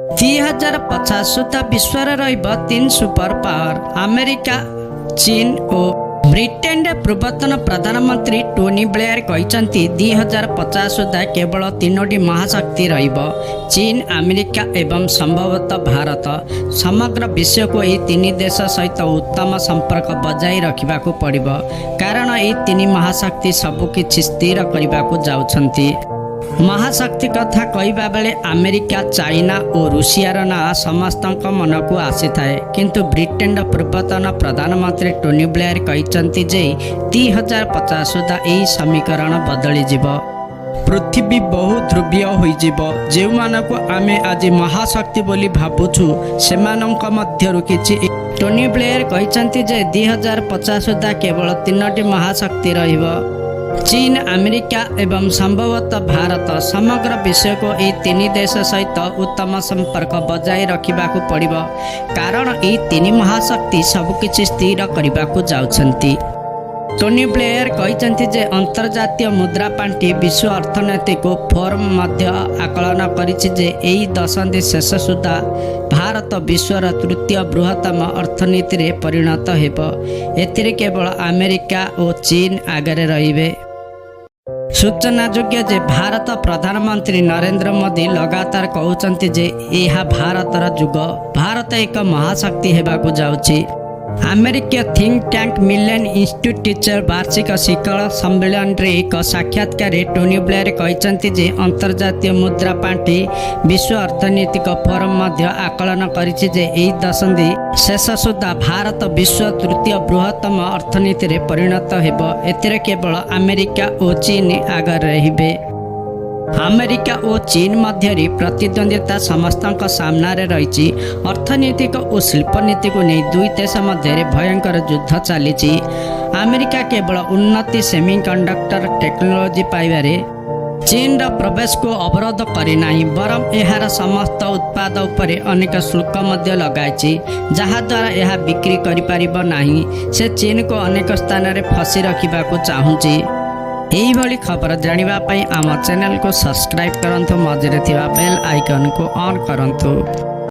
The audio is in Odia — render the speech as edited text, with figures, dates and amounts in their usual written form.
2050 ସୁଦ୍ଧା ବିଶ୍ୱରେ ରହିବ ତିନି ସୁପର ପାୱାର, ଆମେରିକା, ଚୀନ ଓ ବ୍ରିଟେନର। ପୂର୍ବତନ ପ୍ରଧାନମନ୍ତ୍ରୀ ଟୋନି ବ୍ଲେୟାର କହିଛନ୍ତି, 2050 ସୁଦ୍ଧା କେବଳ ତିନୋଟି ମହାଶକ୍ତି ରହିବ, ଚୀନ, ଆମେରିକା ଏବଂ ସମ୍ଭବତଃ ଭାରତ। ସମଗ୍ର ବିଶ୍ୱକୁ ଏହି ତିନି ଦେଶ ସହିତ ଉତ୍ତମ ସମ୍ପର୍କ ବଜାୟ ରଖିବାକୁ ପଡ଼ିବ, କାରଣ ଏହି ତିନି ମହାଶକ୍ତି ସବୁକିଛି ସ୍ଥିର କରିବାକୁ ଯାଉଛନ୍ତି। ମହାଶକ୍ତି କଥା କହିବା ବେଳେ ଆମେରିକା, ଚାଇନା ଓ ରୁଷିଆର ନାଁ ସମସ୍ତଙ୍କ ମନକୁ ଆସିଥାଏ। କିନ୍ତୁ ବ୍ରିଟେନର ପୂର୍ବତନ ପ୍ରଧାନମନ୍ତ୍ରୀ ଟୋନି ବ୍ଲେୟାର କହିଛନ୍ତି ଯେ 2050 ସୁଦ୍ଧା ଏହି ସମୀକରଣ ବଦଳିଯିବ। ପୃଥିବୀ ବହୁ ଧ୍ରୁବୀୟ ହୋଇଯିବ। ଯେଉଁମାନଙ୍କୁ ଆମେ ଆଜି ମହାଶକ୍ତି ବୋଲି ଭାବୁଛୁ, ସେମାନଙ୍କ ମଧ୍ୟରୁ କିଛି। ଟୋନି ବ୍ଲେୟାର କହିଛନ୍ତି ଯେ 2050 ସୁଦ୍ଧା କେବଳ ତିନୋଟି ମହାଶକ୍ତି ରହିବ, ଚୀନ, ଆମେରିକା ଏବଂ ସମ୍ଭବତଃ ଭାରତ। ସମଗ୍ର ବିଶ୍ୱକୁ ଏହି ତିନି ଦେଶ ସହିତ ଉତ୍ତମ ସମ୍ପର୍କ ବଜାୟ ରଖିବାକୁ ପଡ଼ିବ, କାରଣ ଏହି ତିନି ମହାଶକ୍ତି ସବୁକିଛି ସ୍ଥିର କରିବାକୁ ଯାଉଛନ୍ତି। ଟୋନି ବ୍ଲେୟାର କହିଛନ୍ତି ଯେ ଅନ୍ତର୍ଜାତୀୟ ମୁଦ୍ରା ପାଣ୍ଠି ବିଶ୍ୱ ଅର୍ଥନୈତିକ ଫୋରମ ମଧ୍ୟ ଆକଳନ କରିଛି ଯେ ଏହି ଦଶନ୍ଧି ଶେଷ ସୁଦ୍ଧା ଭାରତ ବିଶ୍ୱର ତୃତୀୟ ବୃହତ୍ତମ ଅର୍ଥନୀତିରେ ପରିଣତ ହେବ। ଏଥିରେ କେବଳ ଆମେରିକା ଓ ଚୀନ ଆଗରେ ରହିବେ। ସୂଚନାଯୋଗ୍ୟ ଯେ ଭାରତ ପ୍ରଧାନମନ୍ତ୍ରୀ ନରେନ୍ଦ୍ର ମୋଦି ଲଗାତାର କହୁଛନ୍ତି ଯେ ଏହା ଭାରତର ଯୁଗ, ଭାରତ ଏକ ମହାଶକ୍ତି ହେବାକୁ ଯାଉଛି। ଆମେରିକୀୟ ଥିଙ୍କ ଟ୍ୟାଙ୍କ ମିଲେନିୟମ ଇନଷ୍ଟିଚ୍ୟୁଟ୍ର ବାର୍ଷିକ ଶିଖର ସମ୍ମିଳନୀରେ ଏକ ସାକ୍ଷାତକାରରେ ଟୋନି ବ୍ଲେୟାର କହିଛନ୍ତି ଯେ ଅନ୍ତର୍ଜାତୀୟ ମୁଦ୍ରା ପାଣ୍ଠି ବିଶ୍ୱ ଅର୍ଥନୈତିକ ଫୋରମ ମଧ୍ୟ ଆକଳନ କରିଛି ଯେ ଏହି ଦଶନ୍ଧି ଶେଷ ସୁଦ୍ଧା ଭାରତ ବିଶ୍ୱ ତୃତୀୟ ବୃହତ୍ତମ ଅର୍ଥନୀତିରେ ପରିଣତ ହେବ। ଏଥିରେ କେବଳ ଆମେରିକା ଓ ଚୀନ ଆଗରେ ରହିବେ। ଆମେରିକା ଓ ଚୀନ ମଧ୍ୟରେ ପ୍ରତିଦ୍ୱନ୍ଦିତା ସମସ୍ତଙ୍କ ସାମ୍ନାରେ ରହିଛି। ଅର୍ଥନୈତିକ ଓ ଶିଳ୍ପନୀତିକୁ ନେଇ ଦୁଇ ଦେଶ ମଧ୍ୟରେ ଭୟଙ୍କର ଯୁଦ୍ଧ ଚାଲିଛି। ଆମେରିକା କେବଳ ଉନ୍ନତି ସେମିକଣ୍ଡକ୍ଟର ଟେକ୍ନୋଲୋଜି ପାଇବାରେ ଚୀନର ପ୍ରବେଶକୁ ଅବରୋଧ କରିନାହିଁ, ବରଂ ଏହାର ସମସ୍ତ ଉତ୍ପାଦ ଉପରେ ଅନେକ ଶୁଳ୍କ ମଧ୍ୟ ଲଗାଇଛି, ଯାହାଦ୍ୱାରା ଏହା ବିକ୍ରି କରିପାରିବ ନାହିଁ। ସେ ଚୀନକୁ ଅନେକ ସ୍ଥାନରେ ଫସି ରଖିବାକୁ ଚାହୁଁଛି। ଏହିଭଳି ଖବର ଜାଣିବା ପାଇଁ ଆମ ଚ୍ୟାନେଲକୁ ସବସ୍କ୍ରାଇବ୍ କରନ୍ତୁ, ମଝିରେ ଥିବା ବେଲ୍ ଆଇକନ୍କୁ ଅନ୍ କରନ୍ତୁ।